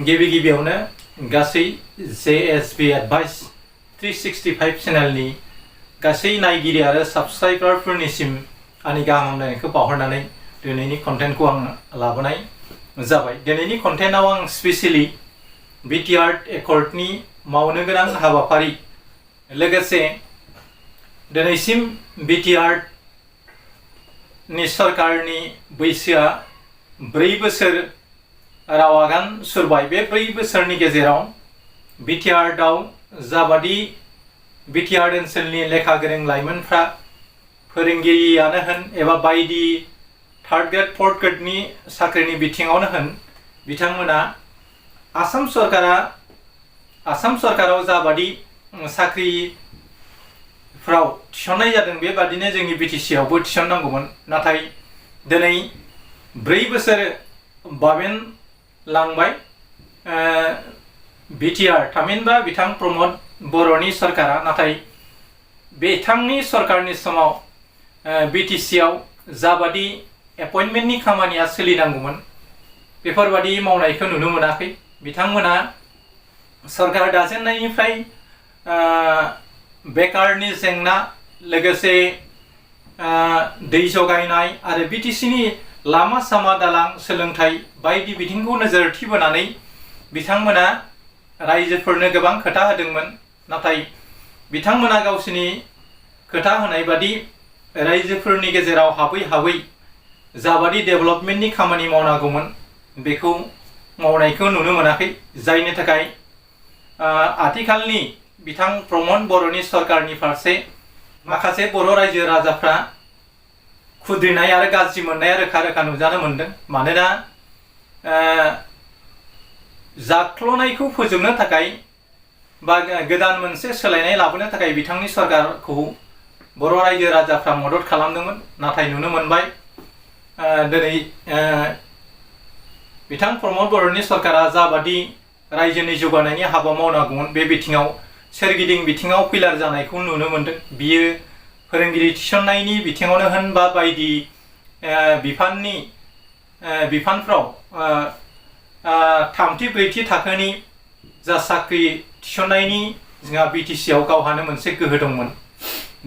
गिबियावनो गासै JSB advice 365 चेनेलनि गासै नायगिरि आरो साबस्क्राइबारफोरनिसिम आंनि गाहाम हामलायनायखौ बावहरनानै दिनैनि कन्टेन्टखौ आं लाबोनाय जाबाय। दिनैनि कन्टेन्टआव आं स्पेसियली BTR Accordनि मावनो गोनां हाबाफारि लोगोसे दिनैसिम BTR नि सरकारनि बैसोआ 4 बोसोर राव आगान सुरबाय। बे 4 बोसोरनि गेजेराव BTR आव जाबादि BTR ओनसोलनि लेखा गोरों लाइमोनफ्रा फोरोंगिरियानो होन एबा बायदि 3rd ग्रेड 4th ग्रेडनि साख्रिनि बिथिङावनो होन बिथांमोना आसाम सरकाराव जाबादि साख्रिफ्राव थिसननाय जादों बेबादिनो जोंनि BTC आवबो थिसननांगौमोन। नाथाय दिनै 4 बोसोर बाबेन लांबाय BTR थामहिनबा बिथां प्रमद बर'नि सरकारा। नाथाय बिथांनि सरकारनि समाव BTC आव जाबादि एपइन्टमेन्टनि खामानिया सोलिनांगौमोन बेफोरबादि मावनायखौ नुनो मोनाखै। बिथांमोना सरकार दाजेननायनिफ्राय बेकारनि जेंना लोगोसे दै जगायनाय आरो BTCनि लामा सामा दालां सोलोंथाइ बायदि बिथिंखौ नोजोर थिबोनानै बिथांमोना रायजोफोरनो गोबां खोथा होदोंमोन। नाथाय बिथांमोना गावसिनि खोथा होनाय बादि रायजोफोरनि गेजेराव हाबै जाबादि डेभेलपमेन्टनि खामानि मावनांगौमोन बेखौ मावनायखौ नुनो मोनाखै। जायनि थाखाय आथिखालनि बिथां प्रमद बर'नि सरकारनि फारसे माखासे बर' रायजो राजाफ्रा खुद्रिनाय आरो गाज्रि मोननाया रोखा नुजानो मोनदों। मानोना जाख्ल'नायखौ फोजोबनो थाखाय बा गोदान मोनसे सोलायनाय लाबोनो थाखाय बिथांनि सरकारखौ बर' रायजो राजाफ्रा मदद खालामदोंमोन। नाथाय नुनो मोनबाय दिनै बिथां प्रमद बर'नि सरकारा जाबादि रायजोनि जौगानायनि हाबा मावनांगौमोन बे बिथिङाव सोरगिदिं बिथिङाव फैलार जानायखौ नुनो मोनदों। बियो फोरोंगिरि थिसननायनि बिथिङावनो होन बा बायदि बिफानफ्राव 3थि 4थि थाखोनि जा साख्रि थिसननायनि जोंहा BTC आव गावहानो मोनसे गोहो दंमोन।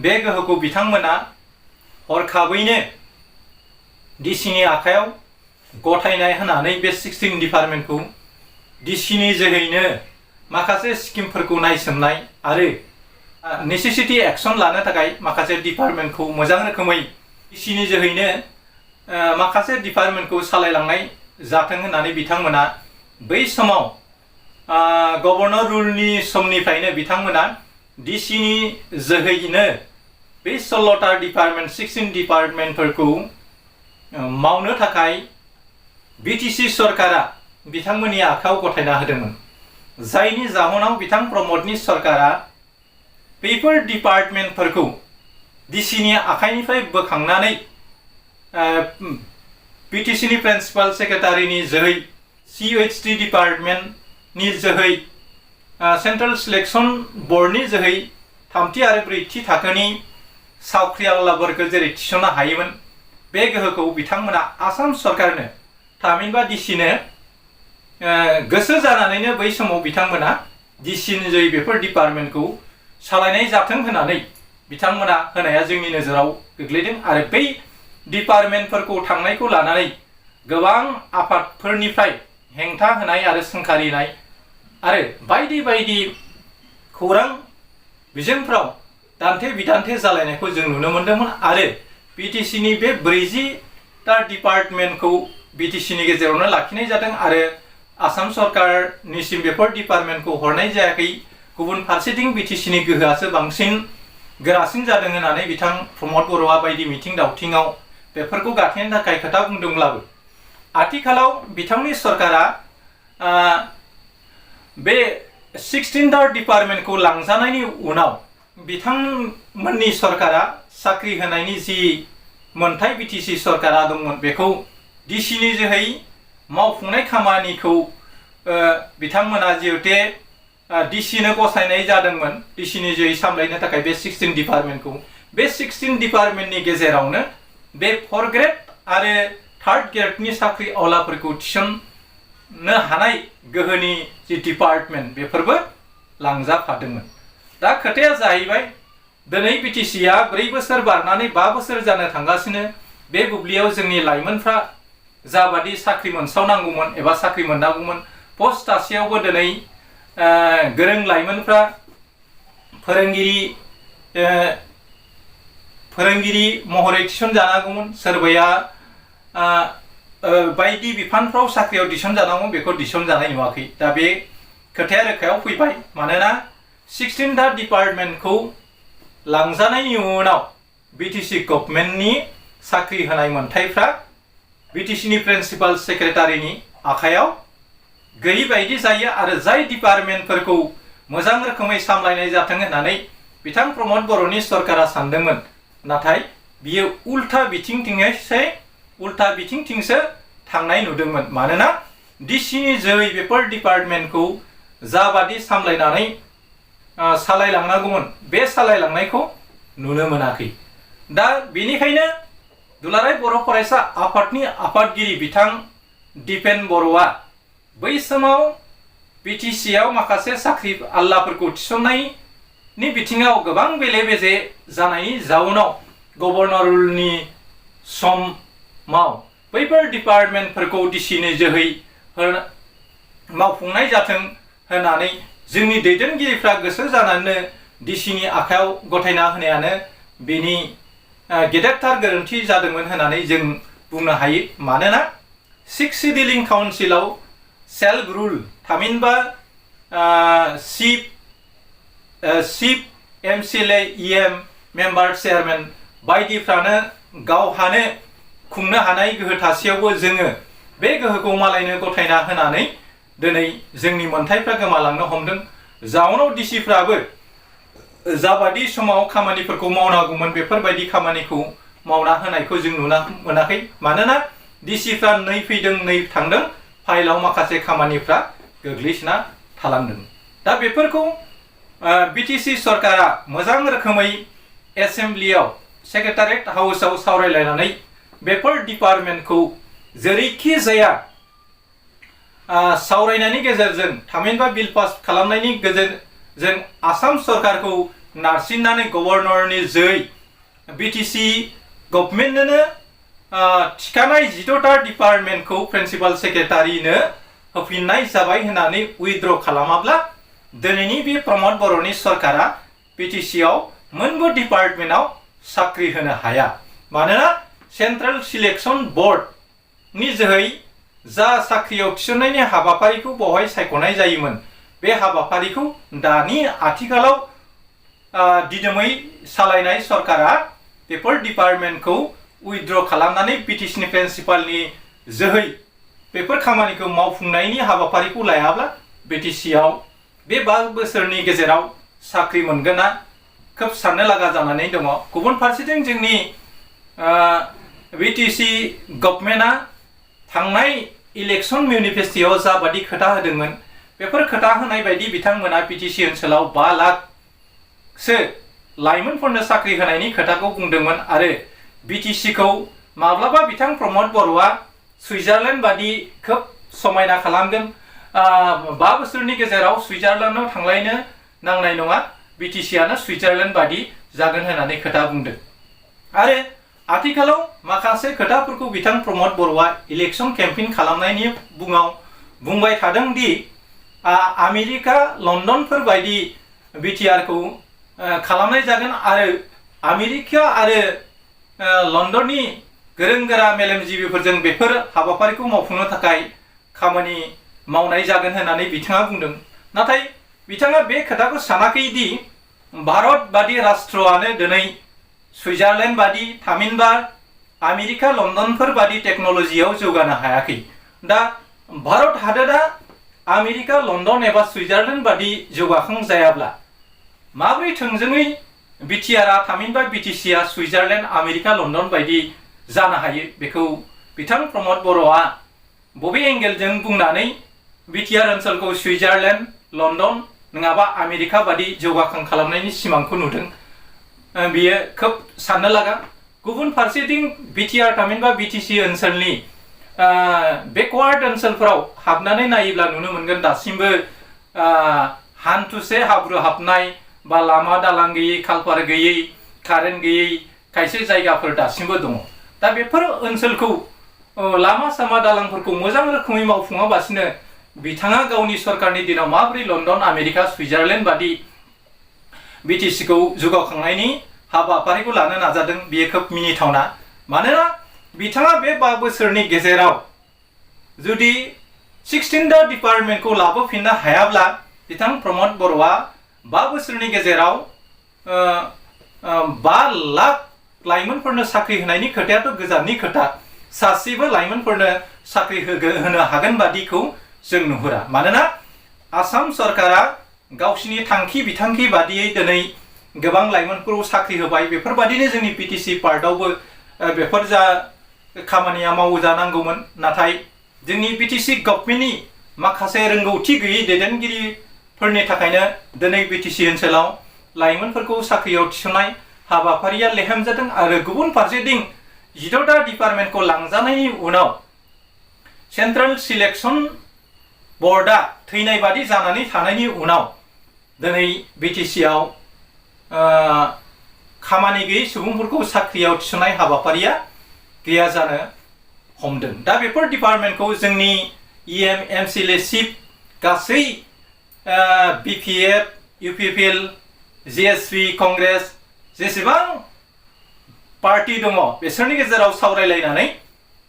बे गोहोखौ बिथांमोना हरखाबैनो DCनि आखायाव गथायनाय होनानै बे 16 डिपार्टमेन्टखौ DCनि जोहैनो माखासे स्किमफोरखौ नायसोमनाय आरो नेसेसिटी एक्शन लानो थाखाय माखासे डिपार्टमेन्टखौ मोजां रोखोमै DCनि जोहैनो माखासे डिपार्टमेन्टखौ सालायलांनाय जाथों होननानै बिथांमोना बै समाव गभर्नर रुलनि समनिफ्रायनो बिथांमोना DCनि जोहैनो बे 16टा डिपार्टमेन्ट 16 डिपार्टमेन्टफोरखौ मावनो थाखाय BTC सरकारा बिथांमोननि आखायाव गथायना होदोंमोन। जायनि जाहोनाव बिथां प्रमदनि सरकारा बेफोर डिपार्टमेन्टफोरखौ DCनि आखाइनिफ्राय बोखांनानै BTCनि प्रिन्सिपाल सेक्रेटारिनि जोहै CUHT डिपार्टमेन्टनि जोहै सेन्ट्रेल सिलेक्शन बर्डनि जोहै 3थि आरो 4थि थाखोनि साख्रिआवलाफोरखौ जेरै थिसननो हायोमोन बे गोहोखौ बिथांमोना आसाम सरकारनो थामहिनबा DCनो गोसो जानानैनो बै समाव बिथांमोना DCनि जोहै बेफोर डिपार्टमेन्टखौ सालायनाय जाथों होननानै बिथांमोना होनाया जोंनि नोजोराव गोग्लैदों। आरो बै डिपार्टमेन्टफोरखौ थांनायखौ लानानै गोबां आफादफोरनिफ्राय हेंथा होनाय आरो सोंखारिनाय आरो बायदि खौरां बिजोंफ्राव दान्थे बिदान्थे जालायनायखौ जों नुनो मोन्दोंमोन। आरो BTCनि बे 40टा डिपार्टमेन्टखौ BTCनि गेजेरावनो लाखिनाय जादों आरो आसाम सरकारनिसिम बेफोर डिपार्टमेन्टखौ हरनाय जायाखै। गुबुन फारसेथिं BTCनि गोहोआसो बांसिन गोरासिन जादों होननानै बिथां प्रमद बर'आ बायदि मिथिं दावथिङाव बेफोरखौ गाथेनो थाखाय खोथा बुंदोंब्लाबो आथिखालाव बिथांनि सरकारा बे 16टा डिपार्टमेन्टखौ लांजानायनि उनाव बिथांमोननि सरकारा साख्रि होनायनि जि मोनथाय BTC सरकारा दंमोन बेखौ DCनि जोहै मावफुंनाय खामानिखौ बिथांमोना जिहेतु DCनो गसायनाय जादोंमोन DCनि जोहै सामलायनो थाखाय बे 16 डिपार्टमेन्टखौ बे 16 डिपार्टमेन्टनि गेजेरावनो बे 4th ग्रेड आरो 3rd ग्रेडनि साख्रि आवलाफोरखौ थिसन लांनो हानाय गोहोनि जि डिपार्टमेन्ट बेफोरबो लांजाफादोंमोन। दा खोथाया जाहैबाय दिनै बिटिसिआ 4 बोसोर बारनानै 5 बोसोर जानो थांगासिनो। बे बुब्लियाव जोंनि लाइमोनफ्रा जाबादि साख्रि मोनसावनांगौमोन एबा साख्रि मोननांगौमोन, पस्ट थासेयावबो दिनै गोरों लाइमोनफ्रा फोरोंगिरि महरै थिसनजानांगौमोन, सोरबाया बायदि बिफानफ्राव साख्रियाव थिसनजानांगौ, बेखौ थिसनजानाय नुवाखै। दा बे खोथाया रोखायाव फैबाय, मानोना 16टा डिपार्टमेन्टखौ लांजानायनि उनाव बिटिसि गभर्नमेन्टनि साख्रि होनाय मोन्थायफ्रा बिटिसिनि प्रिन्सिपाल सेक्रेटारिनि आखायाव गैयै बायदि जायो आरो जाय डिपार्टमेन्टफोरखौ मोजां रोखोमै सामलायनाय जाथों होननानै बिथां प्रमद बर'नि सरकारा सानदोंमोन, नाथाय बियो उल्था बिथिंथिंसो थांनाय नुदोंमोन। मानोना डिसिनि जोहै बेफोर डिपार्टमेन्टखौ जाबादि सामलायनानै सालायलांनांगौमोन बे सालायलांनायखौ नुनो मोनाखै। दा बेनिखायनो दुलाराय बर' फरायसा आफादनि आफादगिरि बिथां दिपेन बर'आ बै समाव बिटिसिआव माखासे साख्रि आल्लाफोरखौ थिसननायनि बिथिङाव गोबां बेले बेजे जानायनि जाउनाव गभर्नर रुलनि समाव बैफोर डिपार्टमेन्टफोरखौ डिसिनि जोहै मावफुंनाय जाथों होननानै जोंनि दैदेनगिरिफ्रा गोसो जानानै डिसिनि आखायाव गथायना होनायानो बेनि गेदेरथार गोरोन्थि जादोंमोन होननानै जों बुंनो हायो। मानोना 6 सिडिलिं काउन्सिलाव सेल्फ रुल, थामहिनबा chief MCLA EM member chairman बायदिफ्रानो गावहानो खुंनो हानाय गोहो थासेयावबो जोङो बे गोहोखौ मालायनो गथायना होनानै दिनै जोंनि मोन्थायफ्रा गोमालांनो हमदों। जाउनाव डिसिफ्राबो जाबादि समाव खामानिफोरखौ मावनांगौमोन बेफोरबायदि खामानिखौ मावना होनायखौ जों नुनो मोनाखै। मानोना डिसिफ्रा नै फैदों नै थांदों, फाइलाव माखासे खामानिफ्रा गोग्लैसोना थालांदों। दा बेफोरखौ बिटिसि सरकारा मोजां रोखोमै एसेम्ब्लियाव सेक्रेटारियेट हाउसआव सावरायलायनानै बेफोर डिपार्टमेन्टखौ जेरैखि जाया सावरायनायनि गेजेरजों, थामहिनबा बिल पास खालामनायनि गेजेरजों आसाम सरकारखौ नारसिननानै गभर्नरनि जोहै बिटिसि गभर्नमेन्टनो थिखानाय 14टा डिपार्टमेन्टखौ प्रिन्सिपाल सेक्रेटारिनो होफिननाय जाबाय होननानै उइथड्र खालामाब्ला दिनैनि बे प्रमद बर'नि सरकारा बिटिसिआव मोनबो डिपार्टमेन्टआव साख्रि होनो हाया। मानोना सेन्ट्रेल सिलेक्शन बर्डनि जोहै जा साख्रियाव थिसननायनि हाबाफारिखौ बेवहाय सायख'नाय जायोमोन, बे हाबाफारिखौ दानि आथिखालाव दिदोमै सालायनाय सरकारा बेफोर डिपार्टमेन्टखौ उइथड्र खालामनानै बिटिसिनि प्रिन्सिपालनि जोहै बेफोर खामानिखौ मावफुंनायनि हाबाफारिखौ लायाब्ला बिटिसिआव बे 5 बोसोरनि गेजेराव साख्रि मोनगोना खोब साननो लागा जानानै दङ। गुबुन फारसेथिं जोंनि बिटिसि गभर्नमेन्टआ थांनाय इलेक्शन मेनिफेस्ट'आव जाबादि खोथा होदोंमोन, बेफोर खोथा होनाय बायदि बिथांमोना बिटिसि ओनसोलाव 5 लाखसो लाइमोनफोरनो साख्रि होनायनि खोथाखौ बुंदोंमोन आरो बिटिसिखौ माब्लाबा बिथां प्रमद बर'आ सुइजारलेण्ड बादि खोब समायना खालामगोन, 5 बोसोरनि गेजेराव सुइजारलेण्डआव थांलायनो नांनाय नङा, बिटिसिआनो सुइजारलेण्ड बादि जागोन होननानै खोथा बुंदों। आरो आथिखालाव माखासे खोथाफोरखौ बिथां प्रमद बर'आ इलेक्शन केम्पेइन खालामनायनि बुंबाय थादों दि आमेरिका लन्डनफोर बायदि बिटिआरखौ खालामनाय जागोन आरो आमेरिका आरो लन्डननि गोरों गोरा मेलेमजिबिफोरजों बेफोर हाबाफारिखौ मावफुंनो थाखाय खामानि मावनाय जागोन होननानै बिथाङा बुंदों। नाथाय बिथाङा बे खोथाखौ सानाखै दि भारत बादि राष्ट्रआनो दिनै सुइजारलेण्ड बादि, थामहिनबा आमेरिका लन्डनफोर बादि टेक्न'लजियाव जौगानो हायाखै। दा भारत हादोरा आमेरिका लन्डन एबा सुइजारलेण्ड बादि जौगाखां जायाब्ला माबोरै थोंजोङै बिटिआरआ थामहिनबा बिटिसिआ सुइजारलेण्ड आमेरिका लन्डन बायदि जानो हायो, बेखौ बिथां प्रमद बर'आ बबे एंगेलजों बुंनानै बिटिआर ओनसोलखौ सुइजारलेण्ड, लन्डन नङाबा आमेरिका बादि जौगाखां खालामनायनि सिमांखौ नुदों, बियो खोब साननो लागा। गुबुन फारसेथिं बिटिआर थामहिनबा बिटिसि ओनसोलनि बेकवार्ड ओनसोलफोराव हाबनानै नायोब्ला नुनो मोनगोन दासिमबो हान्थुसे हाब्रु हाबनाय बा लामा दालां गैयै खालपार गैयै कारेन्ट गैयै खायसे जायगाफोर दासिमबो दङ। दा बेफोर ओनसोलखौ लामा सामा दालांफोरखौ मोजां रोखोमै मावफुङाबासिनो बिथाङा गावनि सरकारनि दिनाव माबोरै लन्डन आमेरिका सुइजारलेण्ड बादि बिटिसिखौ जौगाखांनायनि हाबाफारिखौ लानो नाजादों बेयो खोब मिनिथावना। मानोना बिथाङा बे 5 बोसोरनि गेजेराव जुदि 16दा डिपार्टमेन्टखौ लाबोफिननो हायाब्ला बिथां प्रमद बर'आ 5 बोसोरनि गेजेराव 5 लाख लाइमोनफोरनो साख्रि होनायनि खोथायाथ' गोजाननि खोथा, सासेबो लाइमोनफोरनो साख्रि होनो हागोन बादिखौ जों नुहुरा। मानोना आसाम सरकारा गावसिनि थांखि बिथांखि बादियै दिनै गोबां लाइमोनफोरखौ साख्रि होबाय। बेफोरबादिनो जोंनि बिटिसि पार्टआवबो बेफोर जा खामानिया मावजानांगौमोन। नाथाय जोंनि बिटिसि गभर्नमेन्टनि माखासे रोंगौथि गैयै दैदेनगिरिफोरनि थाखायनो दिनै बिटिसि ओनसोलाव लाइमोनफोरखौ साख्रियाव थिसननाय हाबाफारिया लेहेम जादों। आरो गुबुन फारसेथिं 16दा डिपार्टमेन्टखौ लांजानायनि उनाव सेन्ट्रेल सिलेक्सन बर्डआ थैनाय बादि जानानै थानायनि उनाव दिनै बिटिसिआव खामानि गैयै सुबुंफोरखौ साख्रियाव थिसननाय हाबाफारिया गैया जानो हमदों। दा बेफोर डिपार्टमेन्टखौ जोंनि इएम एमसिएलए सिप गासै बिपिएफ इउपिपिएल जिएसपि कंग्रेस जेसेबां पार्टी दङ बिसोरनि गेजेराव सावरायलायनानै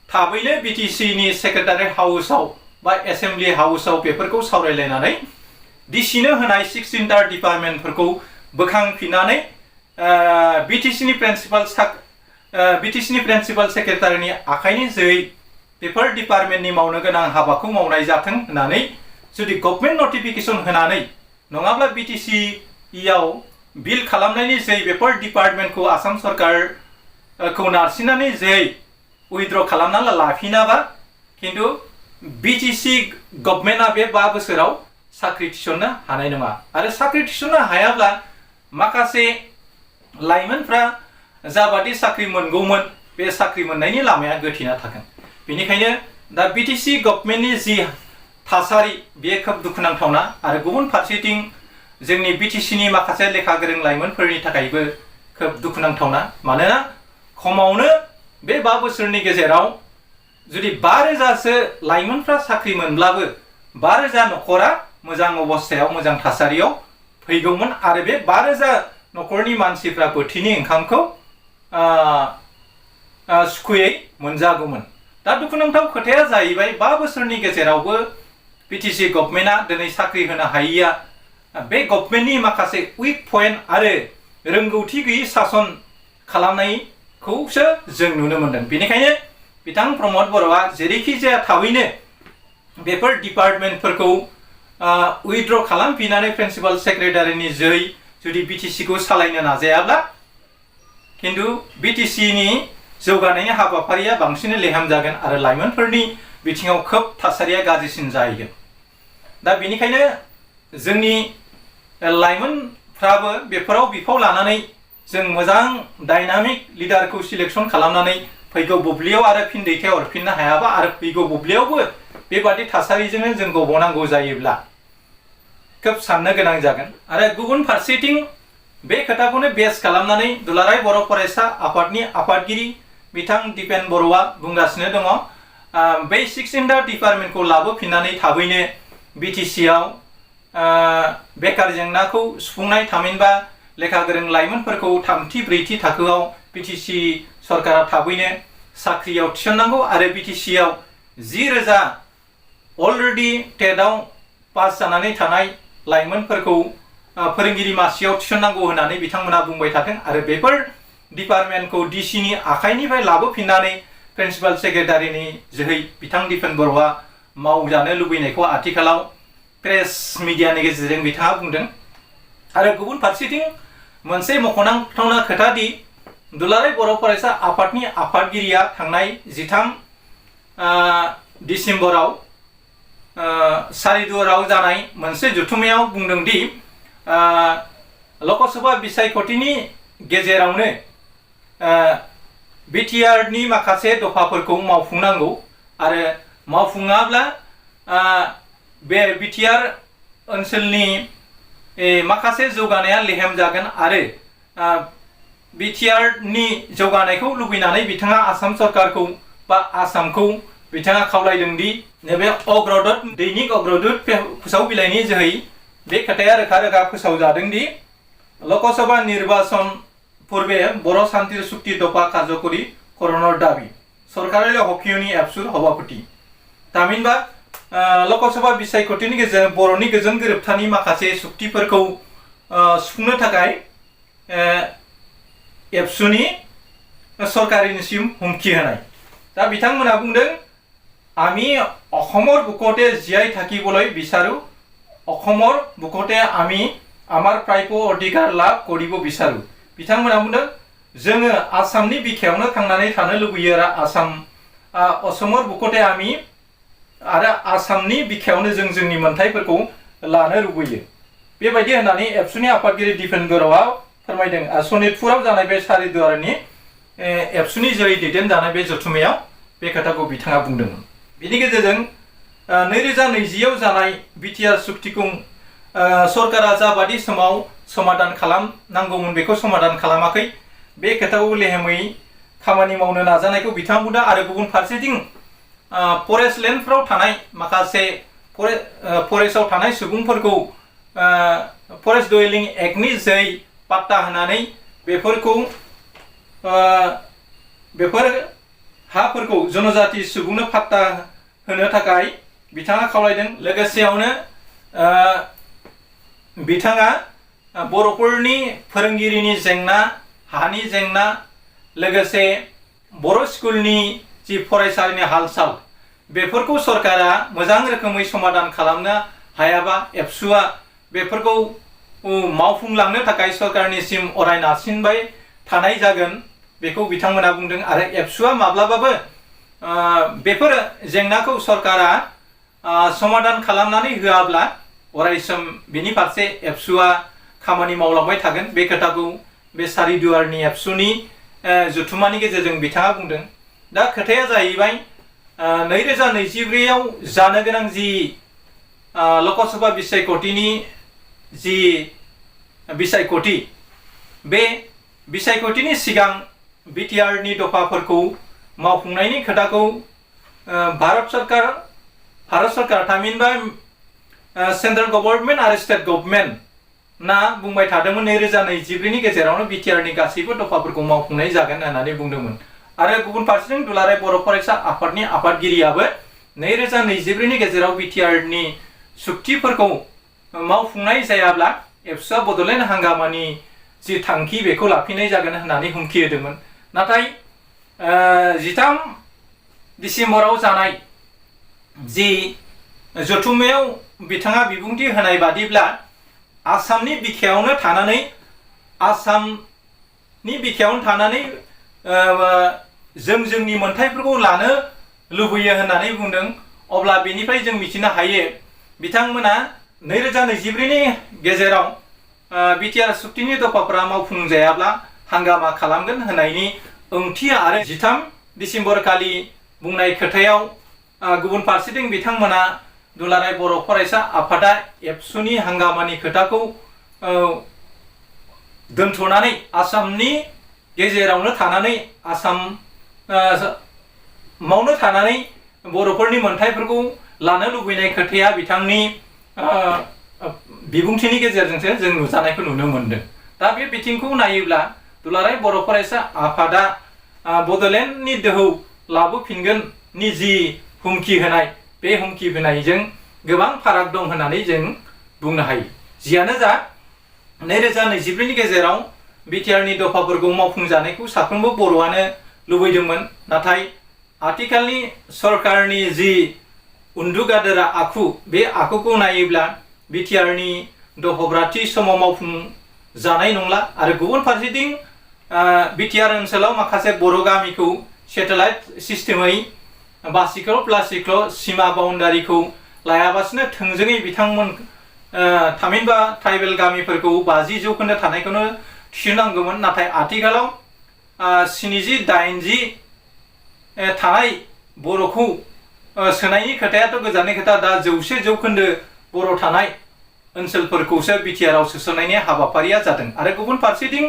थाबैनो बिटिसिनि सेक्रेटारियेट हाउसआव बा एसेम्बलि हाउसआव बेफोरखौ सावरायलायनानै डिसिनो होनाय 16दा डिपार्टमेन्टफोरखौ बोखांफिननानै बिटिसिनि प्रिन्सिपाल सेक्रेटारिनि आखाइनि जोहै बेफोर डिपार्टमेन्टनि मावनो गोनां हाबाखौ मावनाय जाथों होननानै जुदि गभर्नमेन्ट नटिफिकेसन होनानै नङाब्ला बिटिसिआव बिल खालामनायनि जोहै बेफोर डिपार्टमेन्टखौ आसाम सरकारखौ नारसिननानै जोहै उइथड्र खालामना लाफिनाबा खिन्थु बिटिसि गभर्नमेन्टआ बे 5 बोसोराव साख्रि थिसननो हानाय नङा। आरो साख्रि थिसननो हायाब्ला माखासे लाइमोनफ्रा जाबादि साख्रि मोनगौमोन बे साख्रि मोननायनि लामाया गोथेना थागोन। बेनिखायनो दा बिटिसि गभर्नमेन्टनि जि थासारि बेयो खोब दुखुनांथावना। आरो गुबुन फारसेथिं जोंनि बिटिसिनि माखासे लेखा गोरों लाइमोनफोरनि थाखायबो खोब दुखुनांथावना। मानोना खमावनो बे 5 बोसोरनि गेजेराव जुदि 5,000सो लाइमोनफ्रा साख्रि मोनब्लाबो 5,000 न'खरा मोजां अबस्थायाव मोजां थासारियाव फैगौमोन। आरो बे 5,000 न'खरनि मानसिफ्रा बोथिनि ओंखामखौ सुखुयै मोनजागौमन। दा दुखुनांथाव खोथाया जाहैबाय 5 बोसोरनि गेजेरावबो बिटिसि गभर्नमेन्टआ दिनै साख्रि होनो हायैया बे गभर्नमेन्टनि माखासे उइक पइन्ट आरो रोंगौथि गैयै सासन खालामनायखौसो जों नुनो मोनदों। बेनिखायनो बिथां प्रमद बर'आ जेरैखि जाया थाबैनो बेफोर डिपार्टमेन्टफोरखौ उइथड्र खालामफिननानै प्रिन्सिपाल सेक्रेटारिनि जोहै जुदि बिटिसिखौ सालायनो नाजायाब्ला खिन्थु बिटिसिनि जौगानायनि हाबाफारिया बांसिनै लेहेम जागोन आरो लाइमोनफोरनि बिथिङाव खोब थासारिया गाज्रिसिन जाहैगोन। दा बेनिखायनो जोंनि लाइमोनफ्राबो बेफोराव बिफाव लानानै जों मोजां डायनामिक लिडारखौ सिलेक्सन खालामनानै फैगौ बुब्लियाव आरो फिन दैथायहरफिननो हायाबा आरो फैगौ बुब्लियावबो बेबादि थासारिजोंनो जों गबनांगौ जायोब्ला खोब साननो गोनां जागोन। आरो गुबुन फारसेथिं बे खोथाखौनो बेस खालामनानै दुलाराय बर' फरायसा आफादनि आफादगिरि बिथां दिपेन बर'आ बुंगासिनो दङ बै 16दा डिपार्टमेन्टखौ लाबोफिननानै थाबैनो बिटिसिआव बेकार जेंनाखौ सुफुंनाय थामहिनबा लेखा गोरों लाइमोनफोरखौ 3थि 4थि थाखोआव बिटिसि सरकारा थाबैनो साख्रियाव थिसननांगौ आरो बिटिसिआव 10,000 अलरेडि टेटआव पास जानानै थानाय लाइमोनफोरखौ फोरोंगिरि मासियाव थिसननांगौ होननानै बिथांमोना बुंबाय थादों। आरो बेफोर डिपार्टमेन्टखौ डिसिनि आखाइनिफ्राय लाबोफिननानै प्रिन्सिपाल सेक्रेटारिनि जोहै बिथां दिपेन बर'आ मावजानो लुबैनायखौ आथिखालाव प्रेस मिडियानि गेजेरजों बिथाङा बुंदों। आरो गुबुन फारसेथिं मोनसे मख'नांथावना खोथा दि दुलाराय बर' फरायसा आफादनि आफादगिरिया थांनाय 13 डिसेम्बराव सारिदुवाराव जानाय मोनसे जथुम्मायाव बुंदों दि लकसभा बिसायख'थिनि गेजेरावनो बिटिआरनि माखासे दफाफोरखौ मावफुंनांगौ आरो मावफुङाब्ला बे BTR ओनसोलनि माखासे जौगानाया लेहेम जागोन आरो BTR नि जौगानायखौ लुबैनानै बिथाङा आसाम सरकारखौ बा आसामखौ बिथाङा खावलायदों दि नैबे अग्रदूत दैनिक अग्रदूत फोसाव बिलाइनि जोहै बे खोथाया रोखा रोखा फोसावजादों दि लकसभा निर्वाचन पूर्वे बर' शान्ति चुक्ति दफा कार्यकरी कर'नर दाबि सरकारि हकियनि एबसुर सभापति थामहिनबा लकसभा बिसायख'थिनि गेजेरजों बर'नि गोजोन गोरोबथानि माखासे सुक्तिफोरखौ सुफुंनो थाखाय एबसुनि सरकारिनिसिम हुमखि होनाय दा बिथांमोना बुंदों आमी অসমৰ বুকুতে জীয়াই থাকিবলৈ বিচাৰো অসমৰ বুকুতে আমি আমাৰ প্ৰাপ্য অধিকাৰ লাভ কৰিব বিচাৰো बिथांमोना बुंदों जोङो आसामनि बिखायावनो थांनानै थानो लुबैयो आरो असमर बुकुटे आमी आरो आसामनि बिखायावनो जों जोंनि मोनथायफोरखौ लानो लुबैयो बेबायदि होननानै एबसुनि आफादगिरि दिपेन बर'आ फोरमायदों सनितपुराव जानाय बे सारिदुवारनि एबसुनि जोहै दैदेनजानाय बे जथुम्मायाव बे खोथाखौ बिथाङा बुंदोंमोन बेनि गेजेरजों 2020 आव जानाय BTR सुक्तिखौ सरकारा जाबादि समाव समाधान खालामनांगौमोन बेखौ समाधान खालामाखै बे खोथाखौ लेहेमै खामानि मावनो नाजानायखौ बिथाङा बुंदों आरो गुबुन फारसेथिं फरेस्ट लेन्डफोराव थानाय माखासे फरेस्टआव थानाय सुबुंफोरखौ फरेस्ट डुवेलिं एक्टनि जोहै पाट्टा होनानै बेफोर हाफोरखौ जनजाति सुबुंनो पाट्टा होनो थाखाय बिथाङा खावलायदों लोगोसेयावनो बिथाङा बर'फोरनि फोरोंगिरिनि जेंना हानि जेंना लोगोसे बर' स्कुलनि जि फरायसालिनि हाल-साल बेफोरखौ सरकारा मोजां रोखोमै समाधान खालामनो हायाबा एबसुआ बेफोरखौ मावफुंलांनो थाखाय सरकारनिसिम अराय नारसिनबाय थानाय जागोन बेखौ बिथांमोना बुंदों आरो एबसुआ माब्लाबाबो बेफोर जेंनाखौ सरकारा समाधान खालामनानै होआब्ला अरायसम बिनि फारसे एबसुआ खामानि मावलांबाय थागोन बे खोथाखौ बे सारिदुवारनि एबसुनि जथुम्मानि गेजेरजों बिथाङा बुंदों दा खोथाया जाहैबाय 2024 आव जानो गोनां जि लकसभा बिसायख'थिनि जि बिसायख'थि बे बिसायख'थिनि सिगां BTR नि दफाफोरखौ मावफुंनायनि खोथाखौ भारत सरकार थामहिनबा सेंट्रेल गभर्नमेन्ट आरो स्टेट गभर्नमेन्ट ना बुंबाय थादोंमोन 2024 नि गेजेरावनो BTR नि गासैबो दफाफोरखौ मावफुंनाय जागोन होननानै बुंदोंमोन आरो गुबुन फारसेथिं दुलाराय बर' फरायसा आफादनि आफादगिरियाबो 2024 नि गेजेराव BTR नि सुक्तिफोरखौ मावफुंनाय जायाब्ला एबसुआ बड'लेण्ड हांगामानि जि थांखि बेखौ लाफिननाय जागोन होननानै हुमखि होदोंमोन नाथाय 13 डिसेम्बराव जानाय जि जथुम्मायाव बिथाङा बिबुंथि होनाय बादिब्ला आसामनि बिखायावनो थानानै जोंनि मोनथायफोरखौ लानो लुबैयो होननानै बुंदों अब्ला बेनिफ्राय जों मिथिनो हायो बिथांमोना 2024 नि गेजेराव BTR सुक्तिनि दफाफोरा मावफुंजायाब्ला हांगामा खालामगोन होननायनि ओंथि आरो 13 डिसेम्बर खालि बुंनाय खोथायाव गुबुन फारसेथिं बिथांमोना दुलाराय बर' फरायसा आफादा एबसुनि हांगामानि खोथाखौ दोनथ'नानै आसामनि गेजेरावनो थानानै आसामावनो थानानै बर'फोरनि मोनथायफोरखौ लानो लुबैनाय खोथाया बिथांनि बिबुंथिनि गेजेरजोंसो जों नुजानायखौ नुनो मोनदों दा बे बिथिंखौ नायोब्ला दुलाराय बर' फरायसा आफादा बड'लेण्डनि दोहौ लाबोफिनगोननि जि हुमखि होनाय बे हुमखि होनायजों गोबां फाराग दं होननानै जों बुंनो हायो जियानो जा 2024 नि गेजेराव BTR नि दफाफोरखौ मावफुंजानायखौ साफ्रोमबो बर'आनो लुबैदोंमोन नाथाय आथिखालनि सरकारनि जि उन्दुगादोरा आखु बे आखुखौ नायोब्ला BTR नि दफाफोरा थि समाव मावफुंजानाय नंला आरो गुबुन फारसेथिं BTR ओनसोलाव माखासे बर' गामिखौ सेटेलाइट सिस्टेमै बासिख्ल' सीमा बाउन्डारिखौ लायाबासिनो थोंजोङै बिथांमोन थामहिनबा ट्राइबेल गामिफोरखौ 50% थानायखौनो थिसननांगौमोन नाथाय आथिखालाव 70-80 थानाय बर'खौ सोनायनि खोथायाथ' गोजाननि खोथा दा 100% बर' थानाय ओनसोलफोरखौसो BTR आव सोसननायनि हाबाफारिया जादों आरो गुबुन फारसेथिं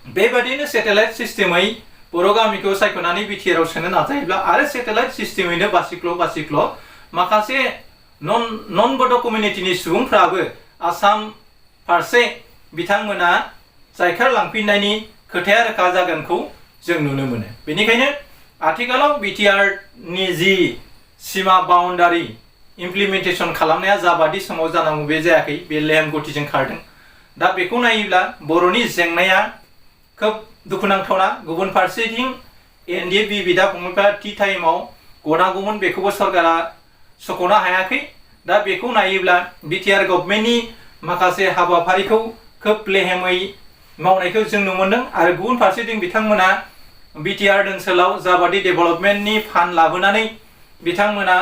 बेबादिनो सेटेलाइट सिस्टेमै बर' गामिखौ सायख'नानै BTR आव सोनो नाजायोब्ला आरो सेटेलाइट सिस्टेमैनो बासिख्ल' माखासे नन बड' कमिउनिटिनि सुबुंफ्राबो आसाम फारसे बिथांमोना जायखारलांफिननायनि खोथाया रोखा जागोनखौ जों नुनो मोनो। बेनिखायनो आथिखालाव BTR नि जि सीमा बाउन्डारि इमप्लिमेन्टेसन खालामनाया जाबादि समाव जानांगौ बे जायाखै, बे लेहेम गतिजों खारदों। दा बेखौ नायोब्ला बर'नि जेंनाया खोब दुखुनांथावना। गुबुन फारसेथिं NDA बिदा फंबायफ्रा थि टाइमाव गनांगौमोन, बेखौबो सरकारा सख'नो हायाखै। दा बेखौ नायोब्ला BTR गभर्नमेन्टनि माखासे हाबाफारिखौ खोब लेहेमै मावनायखौ जों नुनो मोनदों आरो गुबुन फारसेथिं बिथांमोना BTR ओनसोलाव जाबादि डेभेलपमेन्टनि फान्ड लाबोनानै बिथांमोना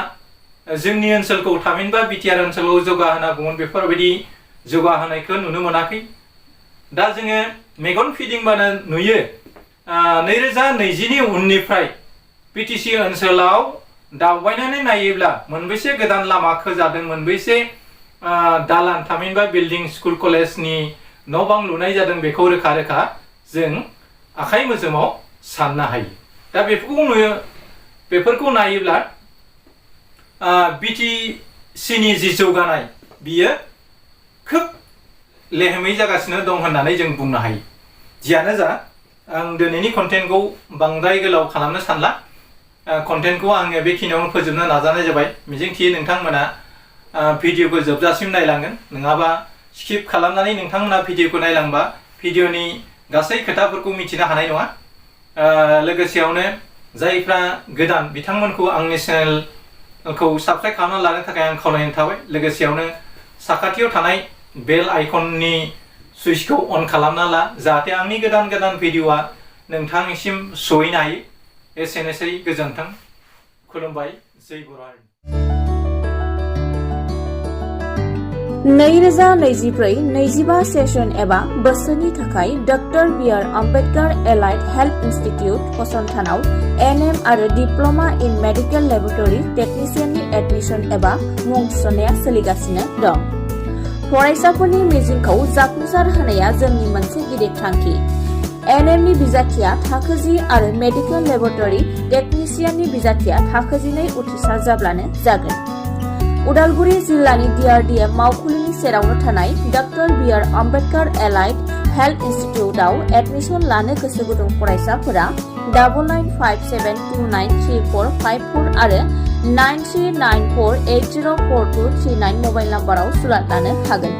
जोंनि ओनसोलखौ थामहिनबा BTR ओनसोलाव जौगाहोनांगौमोन, बेफोरबायदि जौगाहोनायखौ नुनो मोनाखै। दा जोङो मेगन फिदिंबानो नुयो 2020नि उननिफ्राय BTC ओनसोलाव दावबायनानै नायोब्ला मोनबेसे गोदान लामा खोजादों, मोनबेसे दालान थामहिनबा बिल्डिं स्कुल कलेजनि न' बां लुनाय जादों, बेखौ रोखा रोखा जों आखाइ मोजोमाव साननो हायो। दा बेफोरखौ नायोब्ला BTCनि जि जौगानाय बियो खोब लेहेमै जागासिनो दं होननानै जों बुंनो हायो। जियानो जा, आं दिनैनि कन्टेन्टखौ बांद्राय गोलाव खालामनो सानला। कन्टेन्टखौ आङो बेखिनियावनो फोजोबनो नाजानाय जाबाय। मिजिंथियो नोंथांमोना भिडिअखौ जोबजासिम नायलांगोन, नङाबा स्किप खालामनानै नोंथांमोना भिडिअखौ नायलांबा भिडिअनि गासै खोथाफोरखौ मिथिनो हानाय नङा। लोगोसेयावनो जायफ्रा गोदान बिथांमोनखौ आंनि चेनेलखौ साबस्क्राइब खालामना लानो थाखाय आं खावलायनाय थाबाय। लोगोसेयावनो साखाथियाव थानाय बेल आइकननि सुइचखौ अन खालामना ला, जाहाथे आंनि गोदान भिडिअआ नोंथांनिसिम सहैनो हायो। एसेनोसै, गोजोन्थों, खुलुमबाय, जय बर' हारि। 2024-25 सेसन एबा बोसोरनि थाखाय doctor BR Ambedkar allied health institute फसंथानाव NM आरो डिप्ल'मा इन मेडिकेल लेबरेटरी टेक्निशियाननि एडमिशन एबा मुं थिसननाया सोलिगासिनो दं। फरायसाफोरनि मिजिंखौ जाफुंसार होनाया जोंनि मोनसे गिदिर थांखि। NM नि बिजाथिया थाखो 10 आरो मेडिकेल लेबरेटरी टेक्निशियाननि बिजाथिया थाखो 12 उथ्रिसार जाब्लानो जागोन। उदालगुरि जिल्लानि DRDM मावखुलिनि सेरावनो थानाय doctor BR Ambedkar allied health इनस्टिट्यूटआव एडमिशन लानो गोसो गुदुं फरायसाफोरा 9957293454 आरो 9394804239 मबाइल नाम्बाराव सुलाद लानो हागोन।